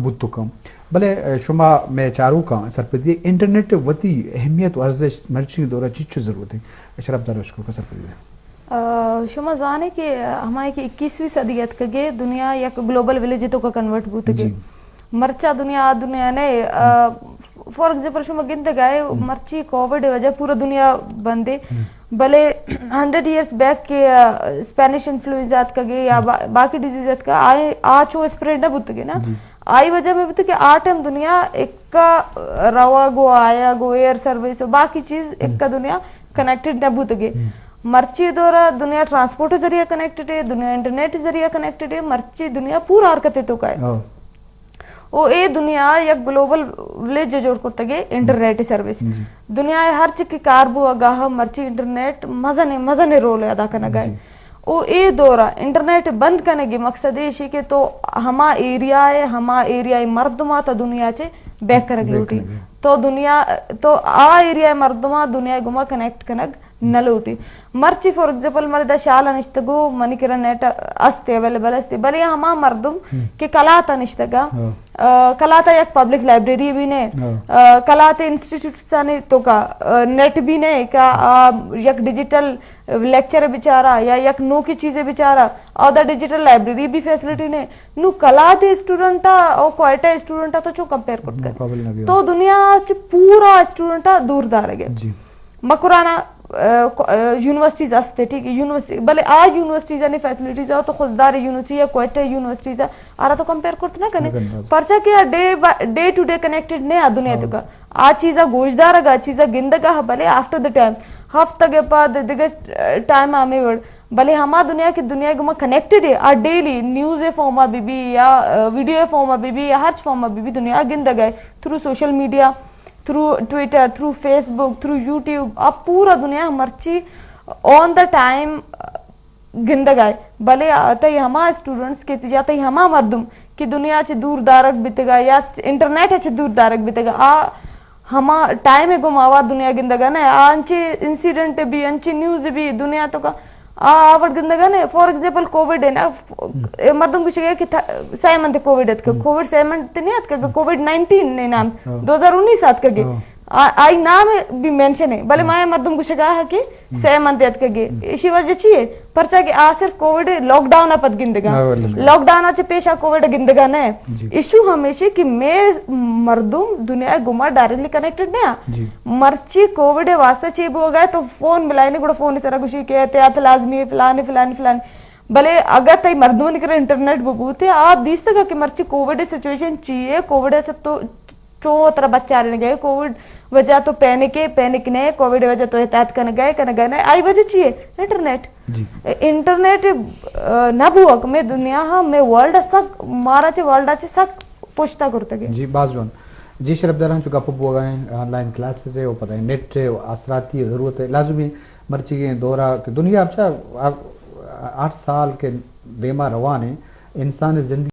بوت کن۔ بلے، ء، شما مئے چاروکاں سرپدی انٹرنیٹ وتی اہمیت و ارزشت مرچی دورا چیچو ضرورت ہے؟ شرف دار اشکر کا سرپدی۔ ء، شما زانے کہ ہمائے کہ اکیسویں صدی اتکگے، دنیا یک گلوبل ولیج تو کا کنورٹ بوتگے۔ جی۔ مرچا دنیا آ دنیا نے، ء، فار ایگزامپل شما گندگائے، مرچی کووڈ وجہ پورا دنیا بندے۔ بلے ہنڈریڈ ایئرز بیک کہ، ء، اسپینش انفلوئنزا اتکگے یا با-، باقی ڈیزیز اتکا، آئے، آ چو اسپریڈ نہ بوتگے نا۔ جی۔ آئی وجہ میں بوتگے کہ آ ٹائم دنیا ایکا روا گو آیا گو ایئر سروس و باقی چیز ایکا دنیا کنیکٹڈ نہ بوتگے۔ مرچی دورا دنیا ٹرانسپورٹ ذریعہ کنیکٹڈ ہے، دنیا انٹرنیٹ ذریعہ کنیکٹڈ ہے، مرچی دنیا پورا حرکت تو کا ہے۔ او اے دنیا یک گلوبل ولیج جوڑ کرتگے انٹرنیٹ سروس۔ جی۔ دنیا ہر چی کہ کار بو اگاہ مرچی انٹرنیٹ مزن، مزن رول ادا کنگا ہے۔ جی۔ او اے دورا انٹرنیٹ بند کنگی مقصد ایشی کہ تو ہما ایریا ہے، ہما ایریا مردما تا دنیا چے بیک کنگ لوٹی۔ تو دنیا، تو آ ایریا مردما دنیا گما کنیکٹ کنگ نہ لوٹی۔ مرچی فار ایگزامپل مردا شال نشتگو، منی کرا نیٹ استے، اویلیبل استے، بلے ہما مردم کہ کلاتا نشتگا، آ، کلاتا یک پبلک لائبریری بھی نے، آ، کلاتے انسٹیٹیوٹسانی تو کا، آ، نیٹ بھی نے کہ آ، یک ڈیجیٹل لیکچر بچارا یا یک نوکی چیزے بچارا، آ دا ڈیجیٹل لائبریری بھی فیسلٹی نے۔ نو کلاتے اسٹوڈنٹا او کوئٹہ اسٹوڈنٹا تو چو کمپیئر کرت کن؟ تو دنیا چ پورا اسٹوڈنٹا دور دارگے۔ جی۔ مکرانا، آ، کو-، آ، یونیورسٹیز استے، ٹھیک ہے، یونیورسٹی، بلے آ یونیورسٹیز نے فیسلٹیز تو خضدار یونیورسٹی یا کوئٹہ یونیورسٹیز آرا تو کمپیئر کرت نہ کنے۔ پرچا کہ آ ڈے با-، ڈے ٹو ڈے کنیکٹڈ نے آ دنیا تو کا۔ آ چیزا گوشدارگا، آ چیزا گندگا، بلے آفٹر دا ٹائم، ہفتگے پد دگہ، آ، ٹائم ہمے وڑ۔ بلے ہما دنیا کہ دنیا گما کنیکٹڈ ہے، آ ڈیلی نیوز فارما بی بی یا، آ، ویڈیو فارما بی بی یا ہرچ فارما بی بی دنیا گندگا ہے۔ تھرو سوشل میڈیا، تھرو ٹویٹر، تھرو فیس بک، تھرو یوٹیوب، آ پورا دنیا مرچی آن دا ٹائم گندگا ہے۔ بلے آ، تئی ہما اسٹوڈنٹس کہ یا تئی ہما مردم کہ دنیا چہ دور دارگ بیتگا یا انٹرنیٹ چہ دور دارگ بیتگا، آ ہما ٹائم گو ما آوار دنیا گندگا نہ، آ انچے انسیڈنٹ بھی، انچے نیوز بھی دنیا تو کا آ آوڑ گندگا نہ۔ فار ایگزامپل کووڈ ہے نا، اے مردم گوشگا کہ تھا-، سہ منت کووڈ اتکا، کووڈ سہ منت نہیں اتکا، کووڈ نائنٹین نے نام، دو ہزار انیس اتکا گے۔ آ-، آئی نام بھی مینشن ہے، بلے مایا مردم گوشگا ہے کہ سہ منت اتکگے۔ ایشی وجہ چی ہے؟ پرچا کہ آ صرف کووڈ لاک ڈاؤن پد گندگا۔ لاک ڈاؤن چہ پیشا کووڈ گندگا نہ۔ ایشو ہمیشہ کہ میں مردم دنیا گما ڈائریکٹلی کنیکٹڈ نہ۔ مرچی کووڈ واسطہ چی بوگا تو فون ملائنے گڑا فون سرا گوشی کہ احتیاط لازمی ہے، فلانے، فلانے، فلانے۔ بلے اگر تئی مردمانی کرا انٹرنیٹ ببوتے، آ دیستگا کہ مرچی کووڈ سچویشن چی ہے، کووڈ چہ تو چو ترا بچارینگ ء، کووڈ وجہ تو پینک ء، پینک نہ، کووڈ وجہ تو احتیاط کنگ ء، کنگ ء نہ، آئی وجہ چی ہے؟ انٹرنیٹ۔ انٹرنیٹ، آ، نہ بوگ، مئے دنیا ہاں، مئے ورلڈ سک، مارا چہ ورلڈ چہ سک پشتا کرتگ ہے۔ جی، باز جوان۔ جی، شرف داراں چو گپ بوگا ہیں، آن لائن کلاسز ہے، و پدا نیٹ ہے، و آسراتی ضرورت ہے، لازمی مرچی دورا کہ دنیا اچھا، آ، آٹھ سال کے دیما روان ہے، انسان زندگی